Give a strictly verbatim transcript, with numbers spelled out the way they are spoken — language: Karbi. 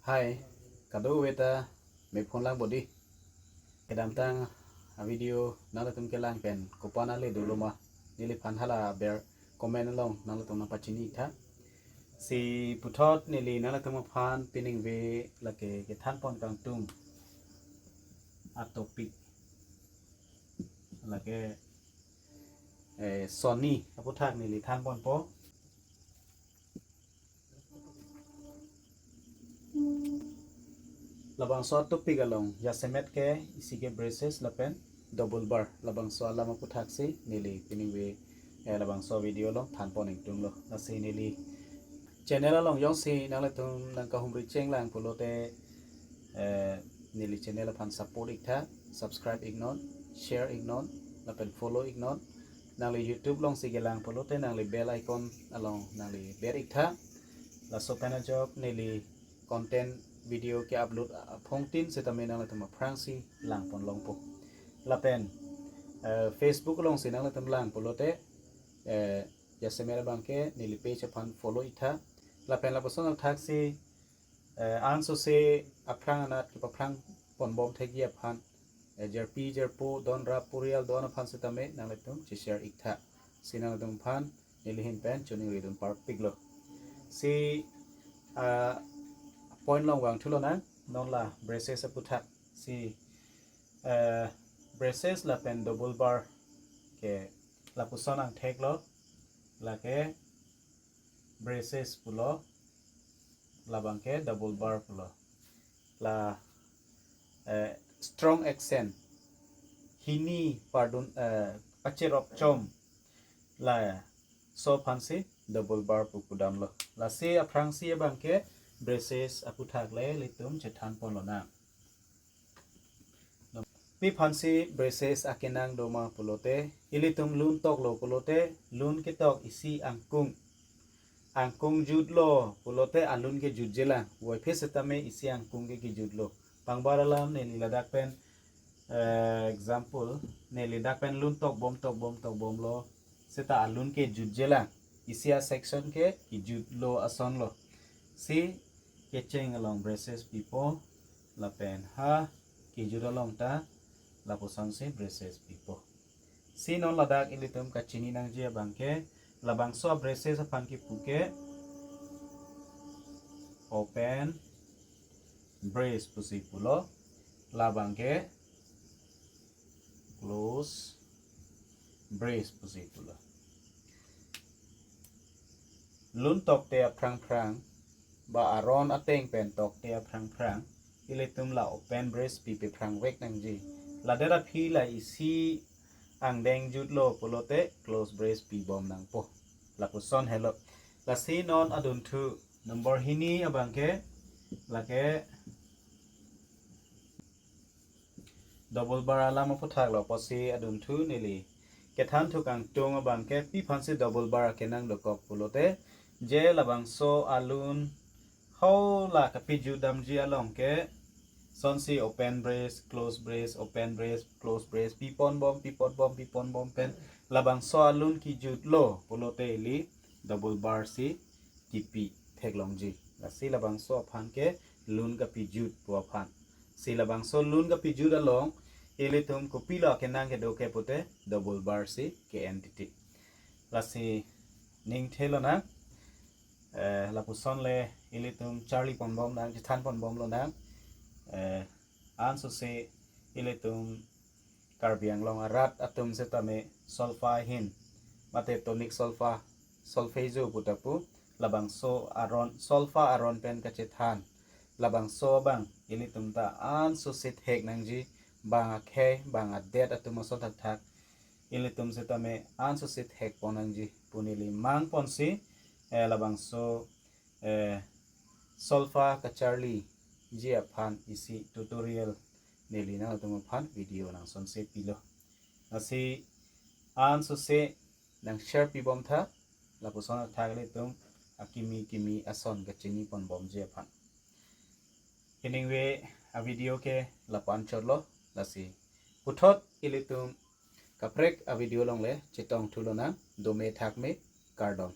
Hai, kadokave ta mephonlang bodi. Kedamtang a-video nanglitum kelang pen kopan ale dolo ma, neliphan hala aber comment along nanglitum nangpachini tha. Si puthot neli nanglitum aphan piningve lake kethanpon kangtung a-topic lake, eh, Sony aputhak neli thanponpo. Labangso a-topic along jasemet ke isi ke braces lapen double bar, labangso alam aputhak si neli piningve, eh, labangso video along thanpon ingtunglo. Lasi neli channel along jongsi nanglitum nangkahumri chenglang pulote, eh, neli channel aphan support ik tha, subscribe iknon, share iknon, lapen follow iknon. Nangli YouTube alongsi kelang pulote nangli bell icon along nangli ber ik tha. Laso pen ajok neli content video ke-upload aphongtin setame nanglitum aphrangsi langpon longpo. Lapen, eh, Facebook alongsi nanglitum lang pulote, eh, jasemet abang ke neli page aphan follow ik tha. Lapen lapuson athak si, eh, ansose aphrang anat kepaphrang ponbom thekji aphan, eh, jirpi jirpo, don rap purial don aphan setame nanglitum che-share ik tha. Si nanglitum aphan neli ahin pen choningridun parpiklo. Si, ah, point along vangthulo nang, non la braces aputhak. Si, eh, braces lapen double bar ke lapuson angthek lo, lake braces pulo, labang ke double bar pulo. La, eh, strong accent, hini pardon, eh, pacherop chom, laso aphansi double bar pu pudamlo. Lasi aphrangsi abang ke braces aputhak le ilitum chethanpon lonang. Pi aphansi braces akenang doma pulote, ilitum lun toklo pulote, lun ketok isi angkung, angkung jutlo pulote alun ke jutjelang. Voiphit setame isi angkung ke kejutlo. Pangbar alam neli ladak pen, eh, example, neli dak pen lun tokbom tokbom tokbomlo, seta alun ke jutjelang. Isi a-section ke kejutlo asonlo. Si kecheng along braces pipo, lapen ha kejut along ta lapusonsi braces pipo. Si non ladak ilitum kachini nangji abang ke, labangso braces aphan kipu ke open brace pusi pulo, labang ke close brace pusi pulo. Lun tokte aphrang phrang, ba aron ateng pen tokte aphrang phrang, ilitum la open brace pipe phrangvek nangji. Ladet aphi la isi angdeng jutlo pulote close brace pibom nangpo. Lapuson helo. Lasi non adunthu number hini abang ke, lake double bar alam aputhak lo pusi adunthu neli kethan thu kangtung abang ke pi aphansi double bar akenang dokok pulote, je labangso alun hau la kapijut damji along ke, sonsi open brace, close brace, open brace, close brace, piponbom, piponbom, piponbom pen, labangso alun kejutlo pulote ili double bar si kipi theklongji. Lasi labangso aphan ke lun kapijut pu aphan. Si labangso lun kapijut along, ilitum kopilo akenang kedo ke pute double bar si ke-en titi. Lasi ning thelo nang, eh, lapuson le ilitum charli ponbom nang, chethan ponbomlo nang, eh, ansose ilitum Karbi Anglong arat atum setame solfa ahin, mate tonic solfa, solfeggio pu ta pu, labangso aron, solfa aron pen kachethan. Labangso abang ilitum ta ansose thek nangji, bang akhei, bang adet atum ason thakthak, ilitum setame ansose thekpon nangji pu neli mangponsi, eh, labangso, eh, solfa kacharliji aphan isi tutorial neli nangtum aphan video nangsonse pilo. Lasi ansose nang share pibom tha, lapuson athak ilitum akimi kimi ason kachini ponbomji aphan. Hiningve a-video ke lapu-an chotlo, lasi puthot ilitum kaprek a-video along le chetong thulo nang, dome thakme, kardom.